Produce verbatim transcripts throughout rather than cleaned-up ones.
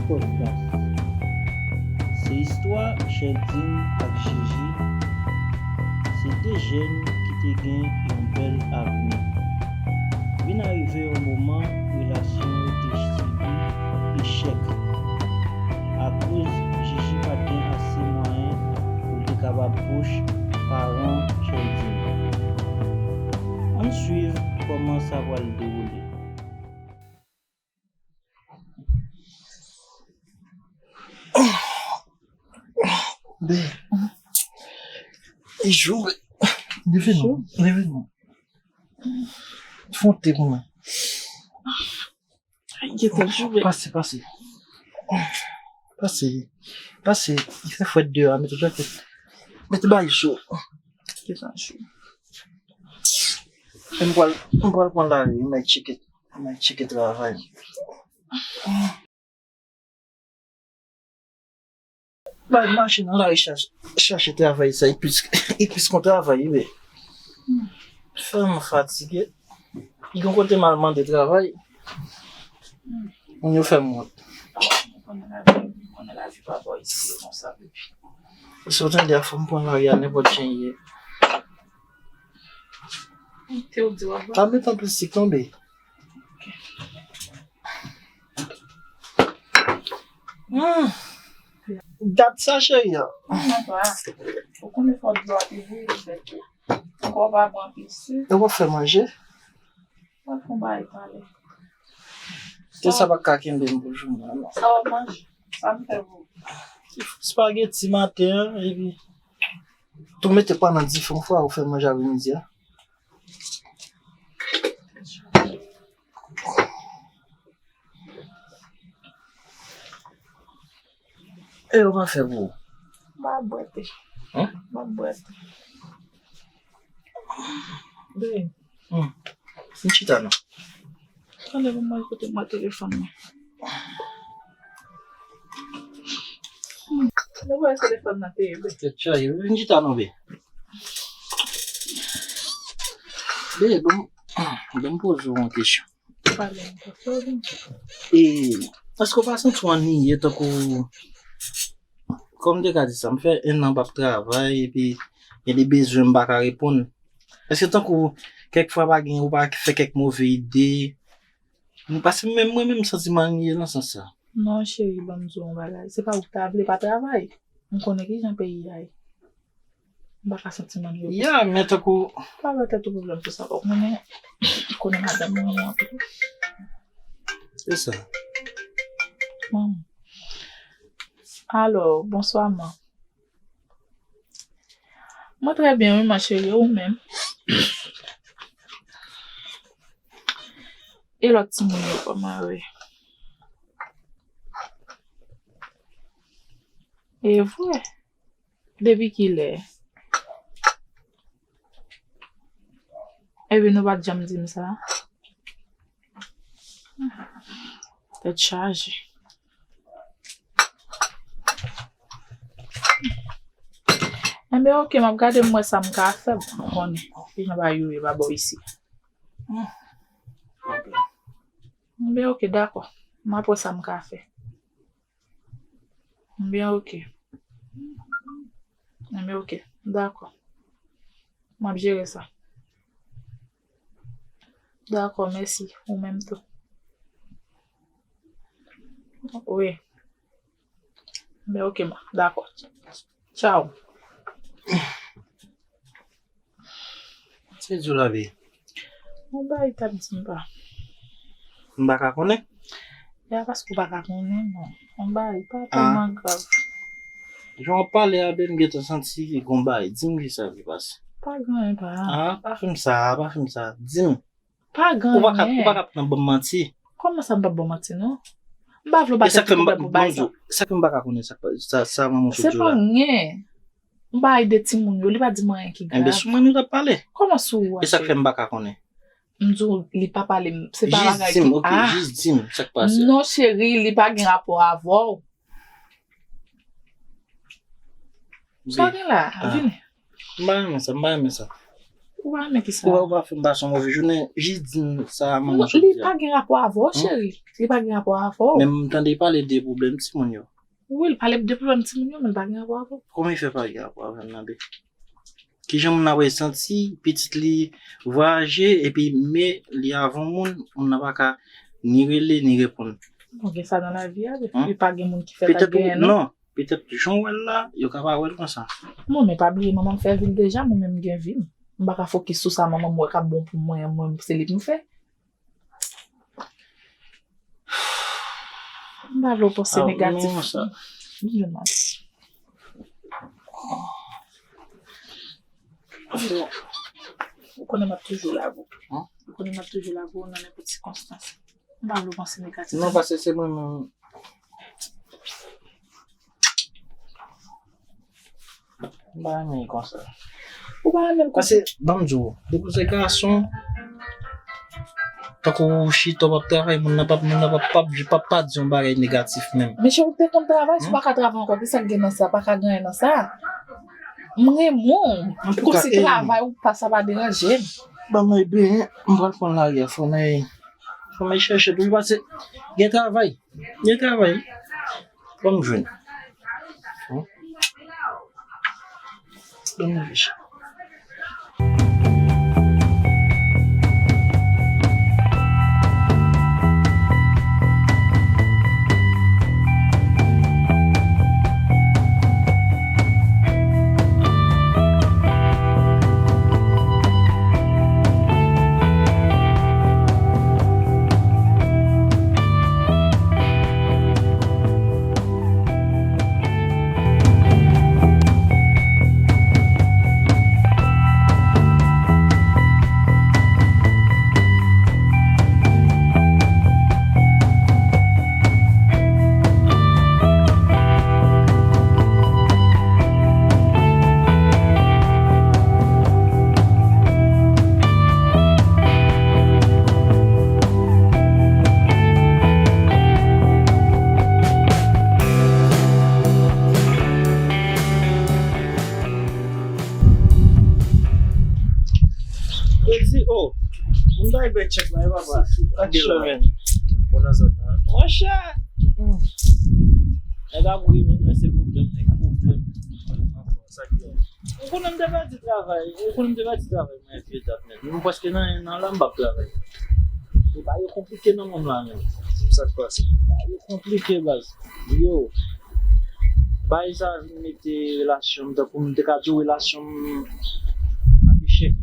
Podcast. Se istwa Chèdin ak Jiji. Se de jèn ki te gen yon bèl avni. Vin arive yon moman, relasyon yo te sibi echèk akoz Jiji pa t gen ase mwayen pou l te kapab pwòch paran Chèdin. Ann swiv kòman sa pral dewoule. Be. E jou, be. Leve non. Leve non. Fè yon te pou mwen. Ay, gentan jou, be. Pase, pase. Pase. Pase. Li fè frèt deyò a, mete jakèt. Mete bagay cho. Gentan jou. M pral, m pral pran lari, m al tcheke, m al tcheke travay. Bay mache nan lari chache, chache travay sa, e plis, e plis kon travay, wi. Fè m fatige. Gen kote m al mande travay. Moun yo fè m wont. Konnen lavi, konnen lavi pa bò isi yo konsa, baby. Si w tande a, fò m pran lari a nenpòt jan ye. Te w di w ap... Pa met anplis sik non, be. Hmm. Dat sa, cheri an. Mwen pa. Ou konnen fò dlo a te bouyi bèt yo. Ankò w pa pran anpil sik. E w ap fè manje? W ap fè yon bagay talè. Te sa pa ka kenbe m pou jounen an, non. Sa w ap manje? Sa m fè pou ou? Spageti maten an, epi tou mete pa nan dife yon fwa ou fè manje apremidi a. E yo pa fè pou ou? M pa bwè te. Hein? M pa bwè te. Be. Hmm. M chita non. Tande pou mwen kote mwen telefòn nan. Hmm. Mwen wè telefòn nan te ye, be. Tèt chaje. Vin chita non, be. Be, bon, bon, m poze w yon kesyon. Pale m, pase w vin. E, èske w pa santi w anniye tankou, kòm m te ka di sa, m fè en an m p ap travay, epi gen de bezwen m pa ka reponn. Èske tankou, kèk fwa pa gen, ou pa fè kèk move ide? Paske menm mwen menm, m santi m anniye nan sans sa. Non, cheri, ban m di w yon bagay. Se pa ou ki ta vle pa travay. M konnen kijan peyi a ye. M pa ka santi m anniye. Ya, men tankou... Pa ba tèt ou pwoblèm pou sa, ou konnen, konnen madanm mwen renmen w anpil. Se sa. Hmm. Alò, bonswa, man. Mwen trè byen, wi, ma chérie, ou menm? E lòt timoun yo, kòman yo ye? E vre? Depi kilè? Epi nou pa t janm di m sa? Tèt chaje. Enben, oke, m ap gade m wè sa m ka fè, bon, nou konnen. Ki jan bagay yo ye pa bò isi. Enben, oke, dakò. M ap wè sa m ka fè. Enben, oke. Enben, oke. Dakò. M ap jere sa. Dakò, mèsi. Ou menm tou. Wi. Enben, oke, ma. Dakò. Tchaw. Se di w la, be. Yon bagay t ap di m pa. M pa ka konnen? E a paske w pa ka konnen, non. Yon bagay pa tèlman grav. Jan w ap pale a, be, m gentan santi gen yon bagay. Di m kisa ki pase. Pa gen anyen, pa. Ah, pa fè m sa, pa fè m sa. Di m. Pa gen anyen. Ou pa ka, ou pa ka nan ban m manti. Kòman sa m p ap ba w manti, non? M pa vle w ba tèt ou kouvè pou bay sa. E sa k fè m pa ka konnen sa, sa, sa manman w sot di w la. Se pa anyen. M bay de timoun yo, li pa di m anyen ki grav. Enben, sou mwen nou t ap pale. Kòman sou ou a, cheri? E sa k fè m pa ka konnen? M di w, li pa pale m, se pa bagay ki... Jis di m, oke, jis di m sa k pase. Non, cheri, li pa gen rapò avè w. Sa gen la, vini. M pa renmen sa, m pa renmen sa. Ou pa renmen ki sa? Ou pa, ou pa fè m pase yon move jounen, jis di m sa manman sot di a. Li pa gen rapò avè w, cheri. Li pa gen rapò avè w. Men m tande pale de pwoblèm timoun yo. Wi, li pale de pwoblèm timoun yo, men li pa gen rapò avè w. Kòman li fè pa gen rapò avè m nan, be? Kijan moun nan ap santi pitit li vwayaje epi men li avè yon moun, moun nan pa ka ni rele ni reponn? Bon, gen sa nan lavi a, li pa gen moun ki fèt ak genyen, non. Petèt jan w wè l la, yo ka pa wè l konsa. Bon, men pa bliye manman m fè vi l deja, mwen menm m gen vi m. M pa ka fokis sou sa manman m wè k ap bon pou mwen, mwen se li pou m fè. M pa vle w panse negatif. Ou konnen m ap toujou la pou ou. Ou konnen m ap toujou la pou ou nan nenpòt sikonstans. M pa vle w panse negatif. Non, paske se mwen menm. M pa renmen l konsa. Ou pa renmen l konsa? Paske, ban m di w, depi w se gason, tankou w chita w p ap travay, moun nan p ap, moun nan p ap, p ap, p ap pa di yon bagay negatif menm. Mesye, ou te konn travay, si w pa ka travay ankò, ki sa k gen nan sa, pa ka gen anyen nan sa. M renmen w. Kòmsi travay ou pa, sa pa deranje m. Ban m al benyen, m pral pran lari a, fò m al, fò m al chèche tou, paske gen travay. Gen travay. Ban m jwenn. Ban m reflechi. Yo di, oh, moun bay bèk tchèk la, e papa. Aksyon, man. Monchè! Nèg ap ri, men, men se pwoblèm, nèg, pwoblèm. Sa k gen? Ou konnen m te pèdi travay, ou konnen m te pèdi travay mwen vye dat, men. Nou prèske nan en an la, m p ap travay. Bagay yo konplike nan mond la, men. Sa k pase? Bagay yo konplike, baz. Yo, bagay sa vin mete relasyon m, tankou m te ka di w relasyon m ap echèk.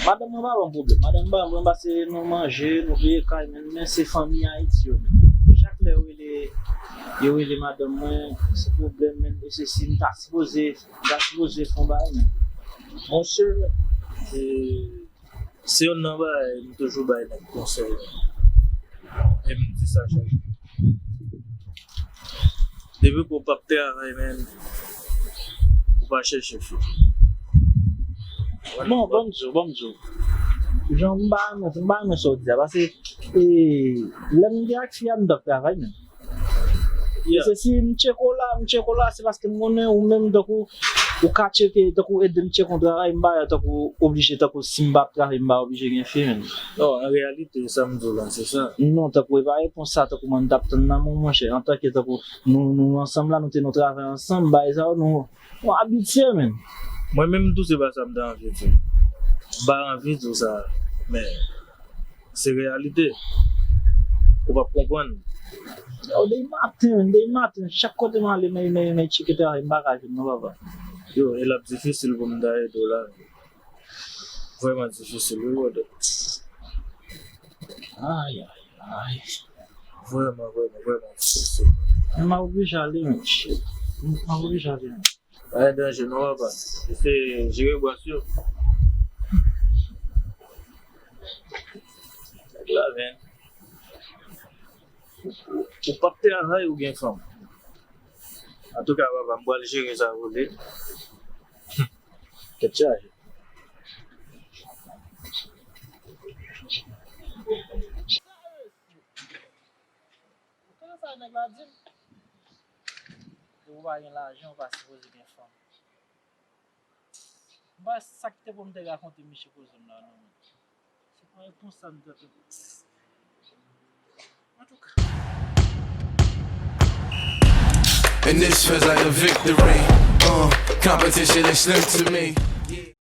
Madanm mwen pa ban m pwoblèm. Madanm mwen pa ban m pwoblèm, paske nou manje, nou veye kay, men, men se fanmi Ayiti yo, men. Chak lè yo rele, yo rele madanm mwen, se pwoblèm, men, e se si m ta sipoze, m ta sipoze fè yon bagay, men. Monchè, e, se youn nan bagay m toujou bay nèg konsèy. E m di sa chak jou. Depi ke w p ap travay, men, ou pa chèche fi. Bon, ban m di w, ban m di w. Jan m pa renmen, m pa renmen sa w di a, paske, e, lè m te ak fi a, m t ap travay, men. E se si m tcheke w la, m tcheke w la, se paske m konnen ou menm, tankou, ou ka tcheke, tankou ede m tcheke yon travay, m pa tankou oblije, tankou si m pa ap travay, m pa oblije gen fi, men. Non, an reyalite, sa m di w la, se sa. Non, tankou e pa repons sa, tankou mwen m t ap tann nan men w, monchè, antanke tankou nou, nou ansanm la, nou te nan travay ansanm, bagay sa yo, nou, nou abitye, men. Mwen menm tou, se pa sa m ta anvi di w. M pa anvi di w sa, men se reyalite. Ou p ap konprann. Yo, depi maten, depi maten, chak kote m ale, men, men, men tcheke travay, m pa ka jwenn non, papa. Yo, e l ap difisil pou m ta ede w la. Vrèman difisil, wi, brother. Ay, ay, ay. Vrèman, vrèman, vrèman difisil. Men m ap oblije ale, men, shit. M ap oblije ale, men. Pa gen danje non, papa. Se jere bwasyon. Nèg la, men. Ou, ou, ou p ap travay ou gen fanm. Antouka, papa, m pral jere sa pou li. Tèt chaje. Ou konnen sa nèg la di m? Depi w pa gen lajan, ou pa sipoze gen fanm. M pa wè sa k te pou m te rakonte misye koze m la non. Se pa repons sa m te atann. Antouka. And this feels like a victory. Uh, competition is slim to me.